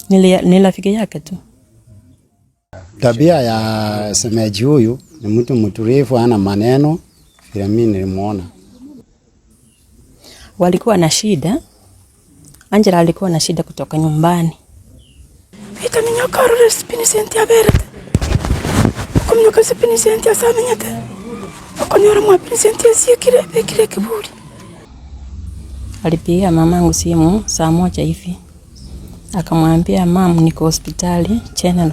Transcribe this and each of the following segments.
Ni rafiki yake tu. Tabia ya semeji huyu ni mtu mtulivu, hana maneno vile mimi nilimuona. Walikuwa na shida. Angela alikuwa na shida kutoka nyumbani. Vita minyoka rure Vincent aberete. Okominyoka ase Vincent ase amenyete. Okonyora mwa Vincent asiekire ebekire ekeburi. Alipigia mamangu simu saa 1 hivi, akamwambia, "Mam, niko hospitali General,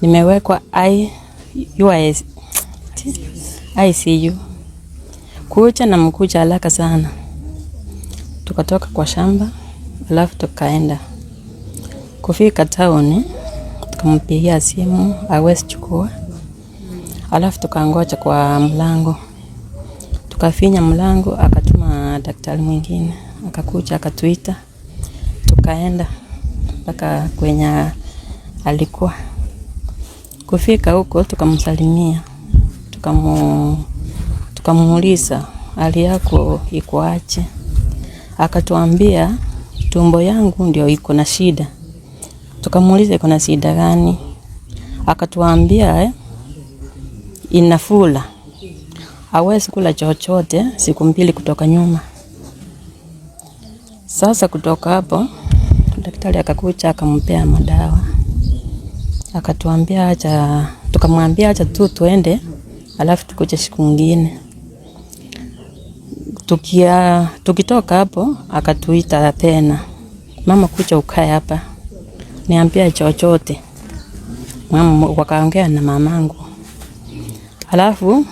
nimewekwa I, US, ICU, kuja na mkuja haraka sana." Tukatoka kwa shamba, alafu tukaenda kufika town, tukampigia simu hawezi chukua, alafu tukangoja kwa mlango, tukafinya mlango, akatuma daktari mwingine, akakuja akatuita, tukaenda mpaka kwenye alikuwa. Kufika huko tukamsalimia, tukamuuliza hali yako iko aje? Akatuambia tumbo yangu ndio iko na shida. Tukamuuliza iko na shida gani? Akatuambia inafula, hawezi kula chochote siku 2 kutoka nyuma. Sasa kutoka hapo daktari akakuja akampea madawa, akatuambia acha, tukamwambia acha tu tuende, alafu tukuje siku nyingine. Tukitoka hapo akatuita tena, "Mama, kuja ukae hapa, niambia chochote." Mama wakaongea na mamangu, alafu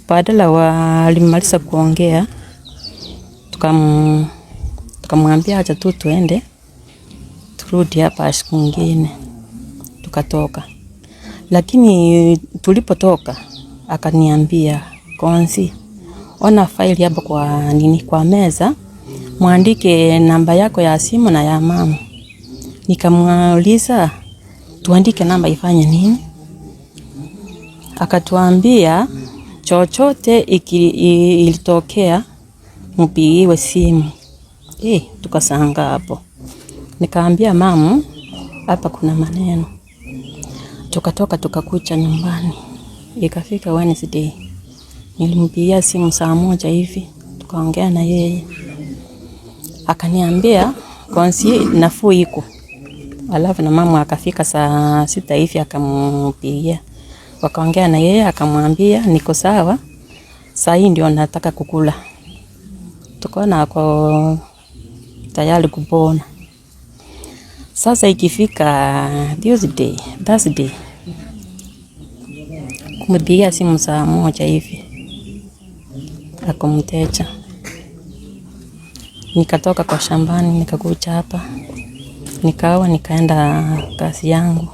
badala walimaliza kuongea, tukamwambia acha tu tuende turudi hapa siku nyingine. Tukatoka, lakini tulipotoka akaniambia, "Konsi, ona faili hapo kwa nini kwa meza, mwandike namba yako ya simu na ya mama." Nikamuuliza tuandike namba ifanye nini? Akatuambia chochote ilitokea mpigiwe simu. Tukasanga hapo. Nikaambia mamu hapa kuna maneno. Tukatoka tukakucha nyumbani. Ikafika Wednesday, nilimpigia simu saa 1 hivi, tukaongea na yeye. Akaniambia Konsi nafuu iko. Alafu na mama akafika saa 6 hivi akampigia. Wakaongea na yeye akamwambia niko sawa, saa hii ndio nataka kukula. Tukaona ako tayari kupona. Sasa ikifika Tuesday, Thursday, kumpigia simu saa 1 hivi akamteja. Nikatoka kwa shambani nikakuja hapa, nikawa nikaenda kazi yangu.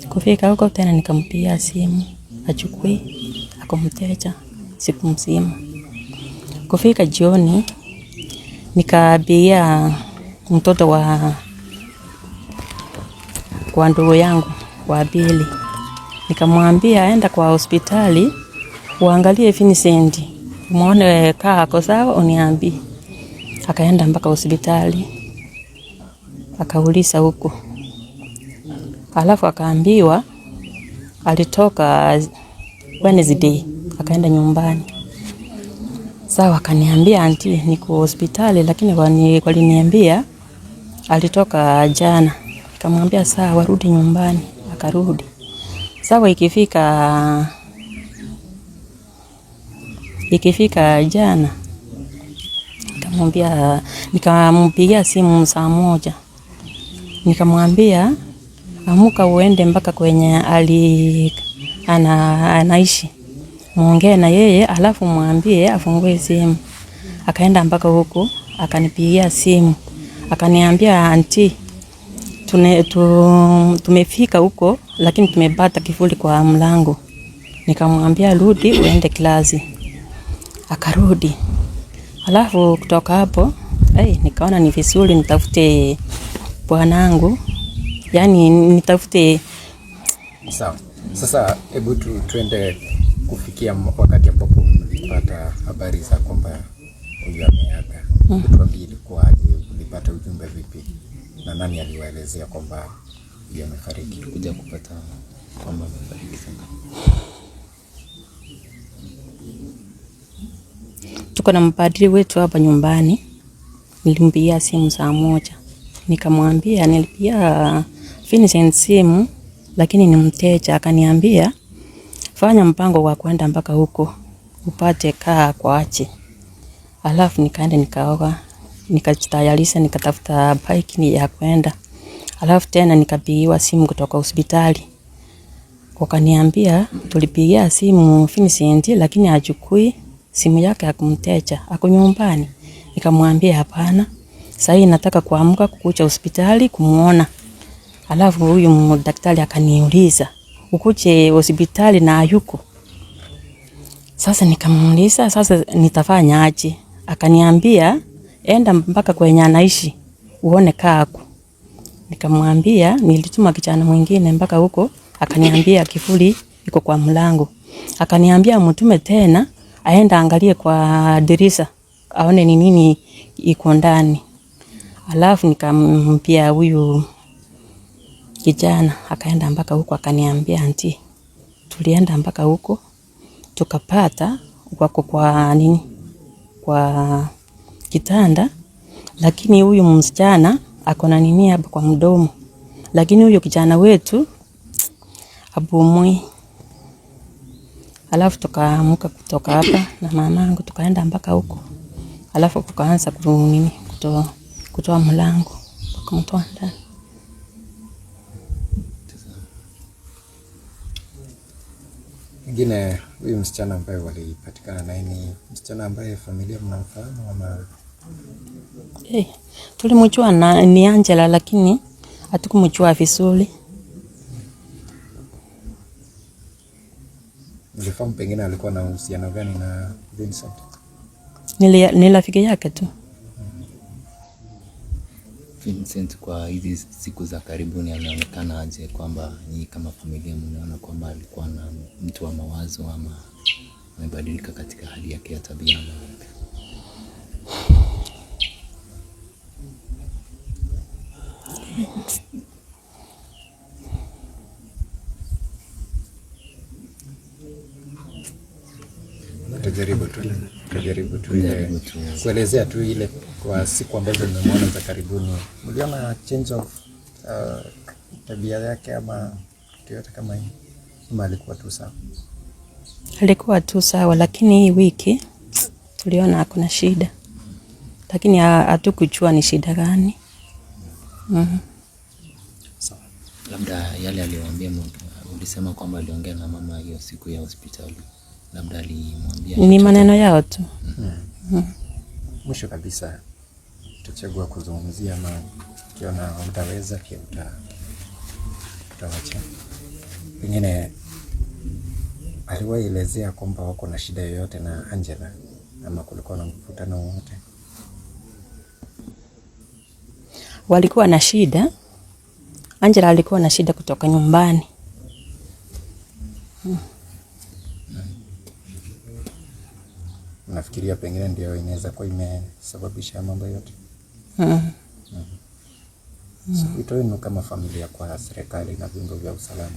Kufika huko tena nikampigia simu achukui, akamteja siku mzima. Kufika jioni nikapigia mtoto wa kwa ndugu yangu wa pili, nikamwambia enda kwa hospitali uangalie Vincent, muone kaa ako sawa, uniambie. Akaenda mpaka hospitali akauliza huko, alafu akaambiwa alitoka Wednesday akaenda nyumbani. Sawa, akaniambia auntie, niko hospitali lakini waliniambia alitoka jana. Nikamwambia sawa, rudi nyumbani. Akarudi. Sawa, ikifika jana nikamwambia, nikampigia simu saa 1, nikamwambia amuka uende mpaka kwenye anaishi, muongee na yeye alafu mwambie afungue simu. Akaenda mpaka huko akanipigia simu akaniambia auntie, tumefika huko lakini tumepata kifuli kwa mlango. Nikamwambia rudi uende klasi. Akarudi. Alafu kutoka hapo, nikaona ni vizuri nitafute bwanangu. Yaani nitafute. Sawa. Sasa hebu tuende kufikia wakati ambapo mlipata habari za kwamba huyu ameaga. Tuambie ilikuwaje, ulipata ujumbe vipi na nani aliwaelezea kwamba yeye amefariki? Kuja kupata kwamba amefariki sasa. Tuko na mpadri wetu hapa nyumbani, nilimpigia simu saa 1 nikamwambia, nilipigia Vincent simu lakini ni mteja, akaniambia fanya mpango wa kwenda mpaka huko upate kaa kwache. Alafu nikaenda nikaoga, nikajitayarisha, nikatafuta bike ni ya kwenda. Alafu tena nikapigiwa simu kutoka hospitali, wakaniambia tulipigia simu Vincent lakini hachukui simu yake, akumteja ako nyumbani. Nikamwambia hapana, sasa nataka kuamka kukuja hospitali kumuona. Alafu huyu daktari akaniuliza ukuje hospitali na hayuko. Sasa nikamuuliza sasa nitafanya aje? Akaniambia enda mpaka kwenye anaishi uone kako. Nikamwambia nilituma kijana mwingine mpaka huko, akaniambia kifuli iko kwa mlango. Akaniambia mtume tena aenda angalie kwa dirisha aone ni nini iko ndani. Alafu nikampia huyu kijana akaenda mpaka huko, akaniambia anti, tulienda mpaka huko tukapata wako kwa nini kwa kitanda, lakini huyu msichana ako na nini hapa kwa mdomo, lakini huyu kijana wetu abumwi. Alafu tukaamka kutoka hapa na mamangu tukaenda mpaka huko, alafu tukaanza nini kutoa mlango tukamtoa ndani. Pengine huyu msichana ambaye walipatikana naye ni msichana ambaye familia mnamfahamu ama? Tulimjua na ni Angela lakini hatukumjua vizuri. Mlifahamu pengine alikuwa na uhusiano gani na Vincent? Ni rafiki yake tu. Vincent kwa hizi siku za karibuni ameonekana aje, kwamba nyinyi kama familia mnaona kwamba alikuwa na mtu wa mawazo ama amebadilika katika hali yake ya tabia ama vipi? Tutajaribu tu ile kuelezea tu ile kwa siku ambazo nimemwona za karibuni, mliona change of tabia yake ama kitu yote kama hii, ama alikuwa tu sawa? Alikuwa tu sawa, lakini hii wiki tuliona hakuna shida, lakini hatukujua ni shida gani. Sawa. Labda yale aliyoambia, ulisema kwamba aliongea na mama hiyo siku ya hospitali, labda alimwambia ni maneno yao tu. Mwisho kabisa utachagua kuzungumzia ama ukiona utaweza pia utawacha. Pengine aliwahi elezea kwamba wako na shida yoyote na Angela ama kulikuwa na mvutano wowote? Walikuwa na shida. Angela alikuwa na shida kutoka nyumbani. Nafikiria pengine ndio inaweza kuwa imesababisha mambo yote. So, wito wenu kama familia kwa serikali na vyombo vya usalama,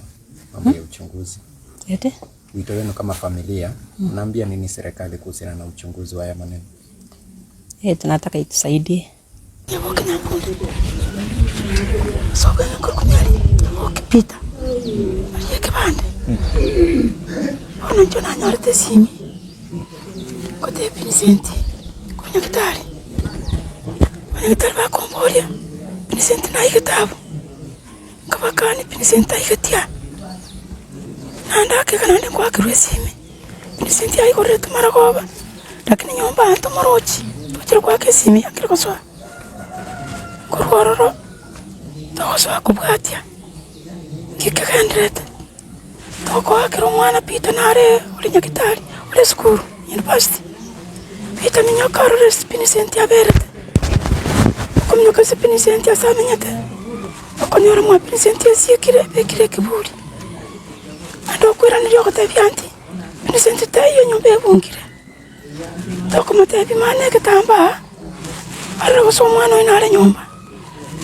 mambo ya uchunguzi. Ete? Wito wenu kama familia, unaambia nini serikali kuhusiana na uchunguzi wa haya maneno? Tunataka itusaidie. Nyaboke nyambundi. Soka nyakurukunyari. Nyaboke Peter. Aliye kibande. Ono njo nanyorete simi. Kote Vincent. Kunya kitari. Banyagitari bakomboria. Vincent na igitabu. Kabakani Vincent aigatia. Nanda kana ndi kwakirwe simi. Vincent aikorere tumara goba. Lakini nyomba antu morochi. Tuchire kwake simi akire koswa. Kurwaroro. Togoswa kubwatia. Kikagenderete. Tokwakira omwana Peter nare uri nyagitari uri school university. Peter minyoka arore Vincent aberete. Okominyoka ase Vincent ase amenyete. Okonyora mwa Vincent esiekire ebekire ekiburi. Ande okwiraniria ogotebia nti Vincent taiyo nyomba ebungire. Tokomotebia mane egetambaa arore gose omwana oyo nare nyomba.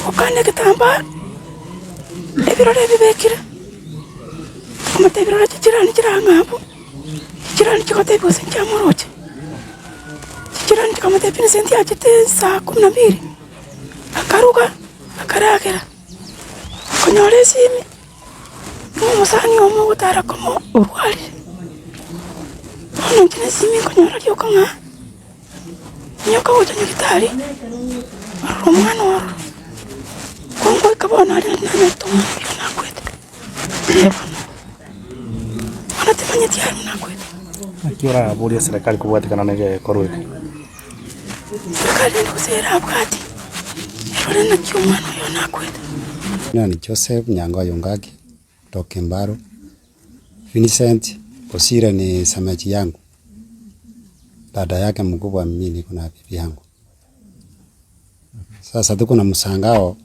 Gokana egetambaa, ebirore ebibekire, tokomotebia rora chichirani chire ang'e abwo, chichirani chigotebia gose nchiamoroche, chichirani chikamotebia Vincent achete saa kumi na mbili, akaruga, akaragera, okonyora esimi, ng'a omosani omo ogotara komo orwarire. Bono inche na esimi nkonyora rioka ng'a nyoka gocha nyagitari, ororo omwana ororo. Kongoika bono aria nanyete omwana oyio nakwete, ee bono, bono timanyeti aria nakwete. Naki oraborie serikali kobwatekana na egekorwa eke? Serikali rende gose erabwati, erore naki omwana oyo nakwete. Buna ni Joseph Nyangoyo Ongaki kutoka Embaru, Vincent Osire ni semeji yangu, dada yake mkubwa mimi niko na bibi yangu. Sasa tuko na msangao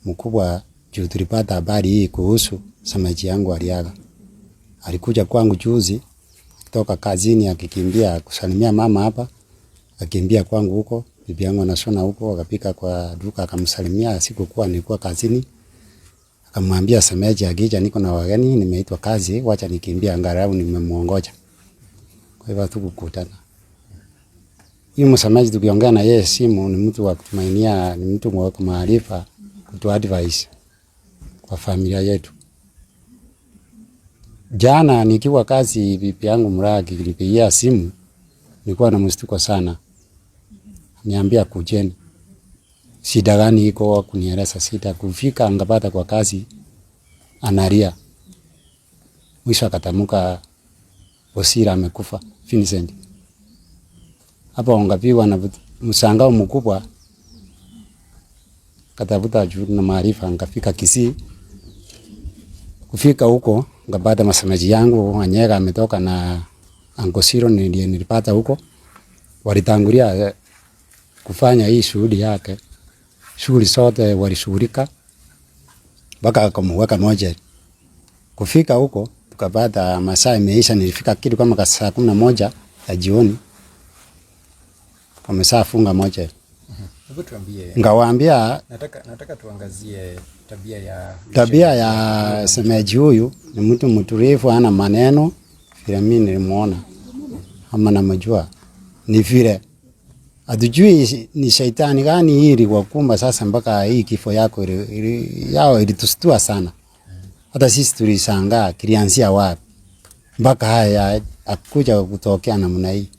mkubwa juu tulipata habari hii kuhusu semeji yangu aliaga. Alikuja kwangu juzi kutoka kazini akikimbia kusalimia mama hapa, akikimbia kwangu huko, bibi yangu anashona huko, akapika kwa duka akamsalimia. Sikukuwa, nilikuwa kazini. Akamwambia semeji akija, niko na wageni, nimeitwa kazi, wacha nikimbia angalau nimemuongoja. Kwa hivyo hatukukutana. Huyu msemaji tukiongea na yeye simu ni mtu wa kutumainia, ni mtu wa maarifa, kutu advice kwa familia yetu. Jana nikiwa kazi, bibi yangu Mraa akinipigia simu, nilikuwa na mshtuko sana. Niambia kujeni. Shida gani iko kunieleza shida. Kufika angapata kwa kazi analia. Mwisho akatamuka Osira amekufa Vincent. Hapo ungapiwa na msangao mkubwa, katafuta juu na maarifa, ngafika Kisii. Kufika huko ngapata masemaji yangu Anyega ametoka na Uncle ndiye nilipata huko. Walitangulia kufanya hii shughuli yake, shughuli zote walishughulika mpaka akamweka moja. Kufika huko tukapata masaa imeisha, nilifika kitu kama saa 11 ya jioni, wameshafunga moja. Hebu tuambie, Ngawaambia nataka tuangazie tabia ya tabia ya semeji huyu ni mtu mtulivu, hana maneno. Vile mimi nilimuona ama namjua ni vile hatujui ni shaitani gani hii iliwakumba sasa mpaka hii kifo yako yao ilitustua sana. Hata sisi tulishangaa kilianzia wapi mpaka haya akuja kutokea namna hii.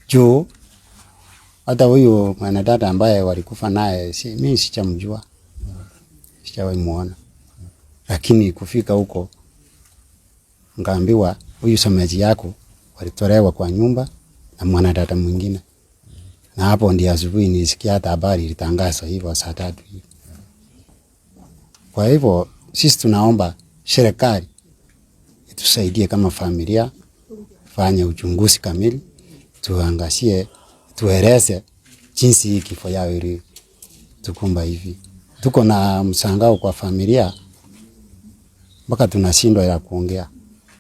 Juu hata huyu mwanadada ambaye walikufa naye si, mimi sichamjua, sijawahi muona, lakini kufika huko ngaambiwa huyu semeji yako walitolewa kwa nyumba na mwanadada mwingine. Na hapo ndio asubuhi nilisikia hata habari ilitangazwa hivyo saa 3 hivi. Kwa hivyo sisi tunaomba serikali itusaidie kama familia, fanye uchunguzi kamili, tuangazie, tueleze jinsi hii kifo yao ili tukumba hivi. Tuko na mshangao kwa familia mpaka tunashindwa ya kuongea.